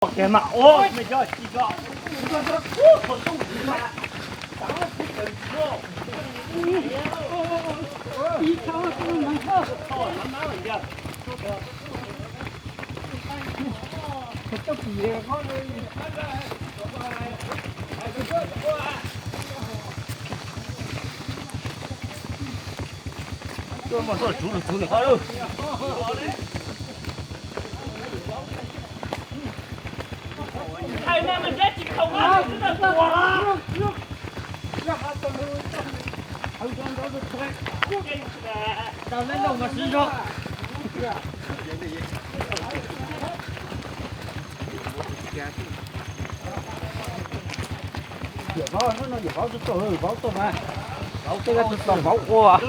Yawm vauv no, yawm vauv tuaj txog, vauv tuaj mas, vauv tej, vauv ua.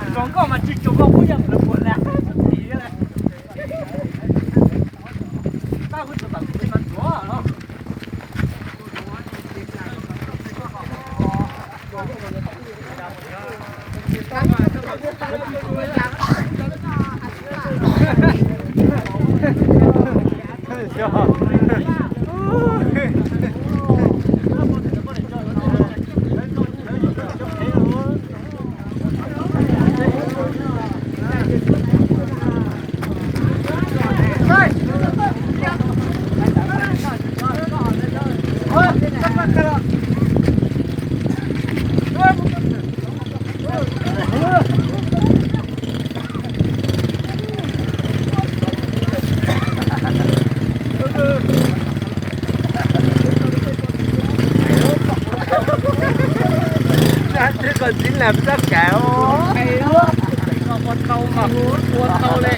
Tsuas nkauj mas tsis tsuas nkauj kuj yog lawv puas las. Twb kom txiv lam txoj kav os. Ua tau mas ua tau li.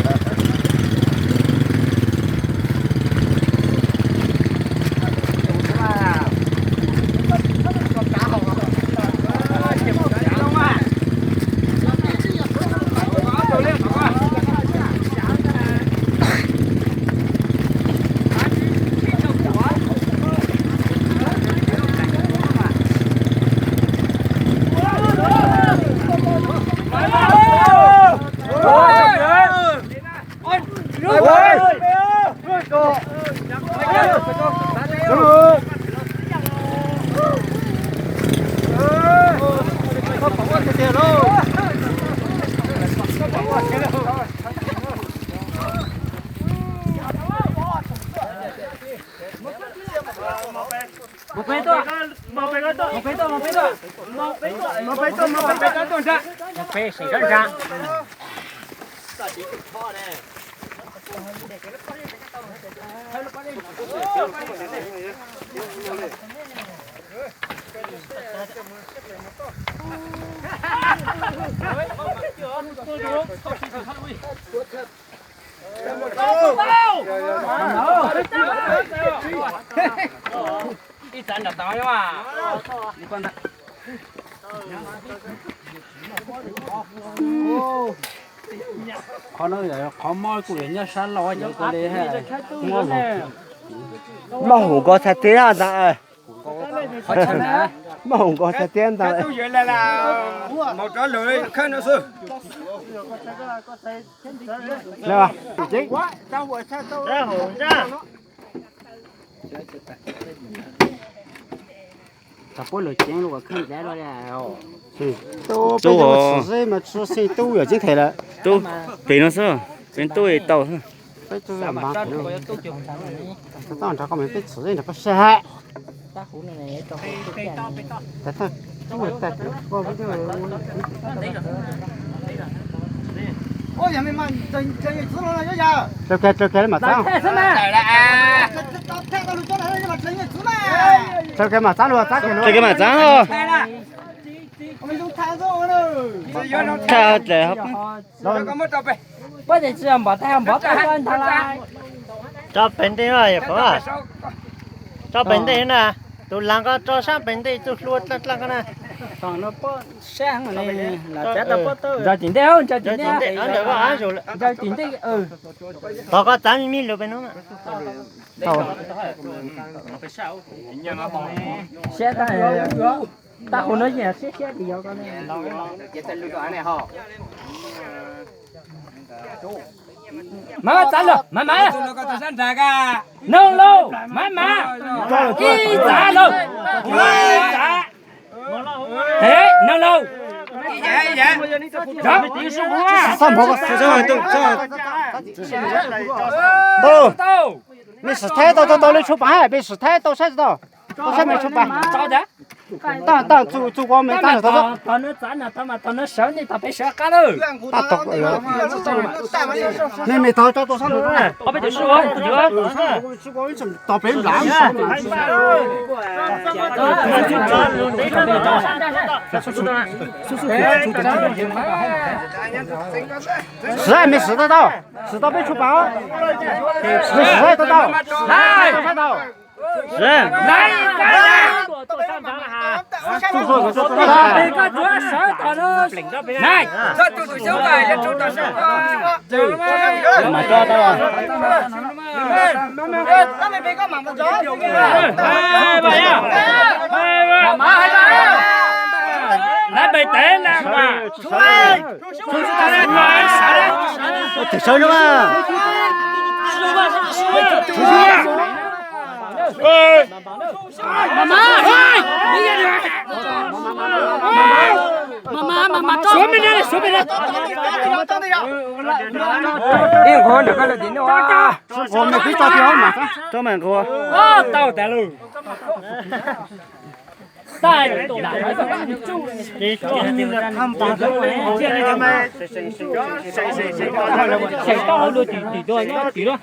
Mus pem tuaj, mus pem tuaj, mus pem tuaj, mus pem tuaj, mus pem tuaj, mus pem tuaj, mus pem tuaj nrad. Mus pem seem nrad nrad. Ib txav nram tod mas. Qhov no qhov mob kuj yog nyob sab laug, yog ua li mob hauv ko txhais teb ntag. Qhov chaw na. Mob hauv nkaus tag tiab ntag. Tub peb tsis xwm zeb mas tsis xij tub yam ceeb theem lawm. Tub pem no xwb, pem tub tau xwb. Peb tub mas pem no. Tau nrog koj mas peb txhom zeb nrog koj sab hais. Raws kiag raws kiag li mam txav. Raws kiag mam txav lug, txav kiag lug. Raws kiag mam txav lug. Thaj dlaim hov. Puab tias tsis yog npov tag, npov tag koj ntag lawm. Tso pem ntej, tso pem ntej na. Tus laag koj tso sab pem ntej, txuj hlua dlaab dlaab koj na. Ncaws tim ntej, ncaws tim ntej, ncaws tim ntej. Tog koj txav me me lug pem no. Siab tag, tag hauv no yeej siab siab tim yog koj. Mas txav lug, mas mas. Noog lauj, mas mas. Ib txav lauj, ib txav. Noog lauj. Tau, mej sim thaij tau tau tau lub tshuaj pav, mej sim thaij tau saib tsis tau, tau saib mej tshuaj pav. Tau, tau, txuj, txuj kua mej tau tau. Tau, mej, mej tau tso tau sab lug. Tos peb nplaim. Sim, mej sim tau tau, sim tau peb tshuaj pav, mej sim tau tau. Lawv pem tev na. Tsis sawv zoo a. Ib nqhuav ntawm koj lawm tim no. Tso mas nqhuav. Tau tas lawm. Seem tau lug tim tim no, tim no.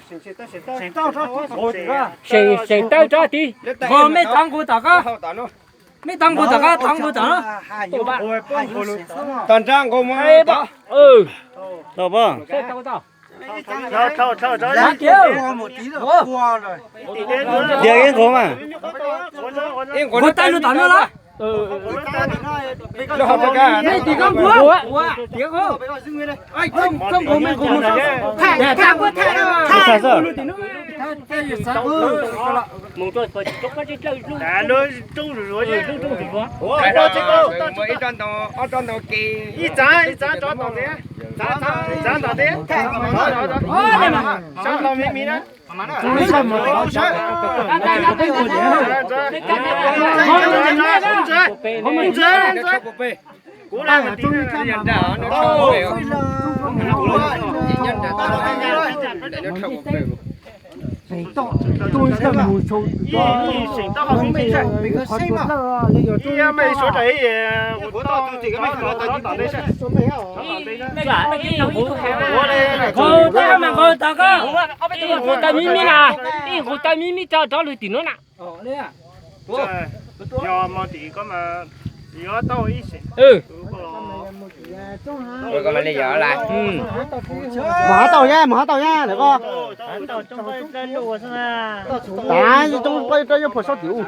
Seem, seem tawm rov tid. Nqus, mej thov nqus tom koj. Mej thov nqus tom koj, thov nqus tom no. Tom nrag nqus mus. Tau pab. Tias ib nqus mas. Nqus tawm lug tom no los. Mej tim koj nqus. Koj nqus, mej nqus mus. Ib txav, ib txav rov tom ntej. Txav, txav tom ntej. Sab hlau me me na. Nqus tau me me na, ib nqus tau me me rov, rov lug tim no na. Yog mog tim koj mas yuav tau ib xeem. Mus hov tau nyab, mus hov tau nyab ntawm koj. Tav coob pab rab yuav puag saub tim ub.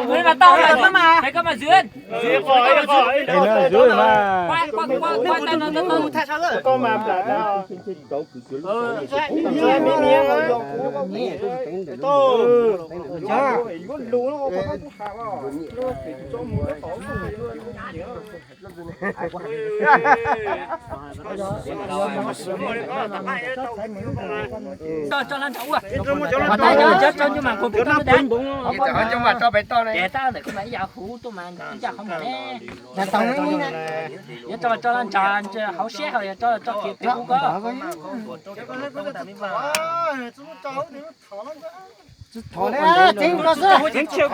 Ua tau mas, koj mas dưới. Qua, qua, qua, qua tay nó, nó, nó. Tso, tso laj nrad ua. Mas tab cov cov tso cov mas kuv pem toj ntawd. Cov mas tso pem toj ne. Ces tab ntawm koj mas ib yam huv tuaj mas ib yam qhov mus ne. Yuav tso tso laj nrad hauv siab hauv, yuav tso tso kiag pem ub ko. Thov ne, tseeb ko xwb. Tseeb thov.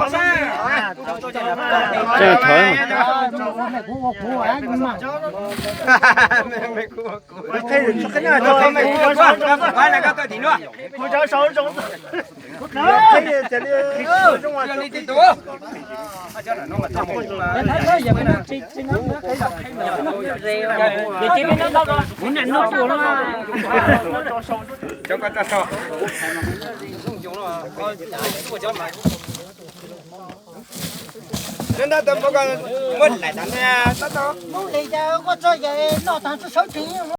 Mus li cas koj tso yam noj tag tso sawv tsees.